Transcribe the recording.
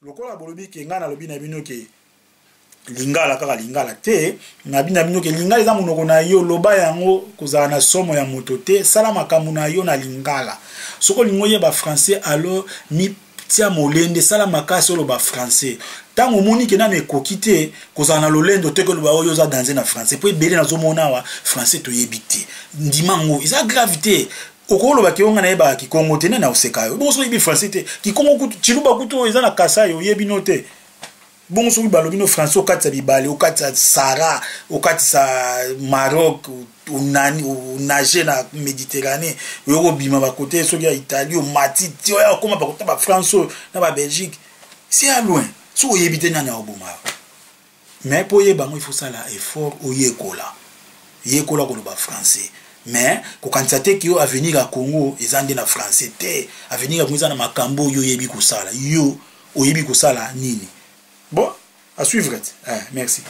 Lokola bolobi ke ngai nalobi na bino ke lingala kaka lingala te, nabi na bino ke lingala eza monoko na yo, loba yango, kozala na somo ya moto te, sala makambo na yo na lingala. Soki olingi oyeba français, alors mitia molende, sala makasi oloba français. Ntango omoni ke nano ekoki te, kozala na lolendo te koloba oyo oza danze na français, mpo ebele nazomona awa français toyebi te. Ndima yango, eza grave te. Okoloba ke nga nayebaka kikongo te, nani akoseka yo? Bongo soki oyebi français te, kikongo kutu, tshiluba kutu oyo eza na Kasai oyebi no te. Bongo soki balobi no français, okatisa bibale, okatisa Sahara, okatisa Maroc, onani onage na Méditerranée, oyo kobima bakote soki ya Italie, omati ti oya okoma bakote ba France oyo na ba Belgique, c'est à loin. Soki oyebi te, nani akoboma yo? Mais mpo oyeba yango, il faut sala effort, oyekola, yekola koloba français. Mais kokanisa te ke yo avenir ya Congo eza nde na français te. Avenir ya Congo eza na makambo oyo oyebi kosala. Yo oyebi kosala nini? Bon, à suivre. Eh, merci.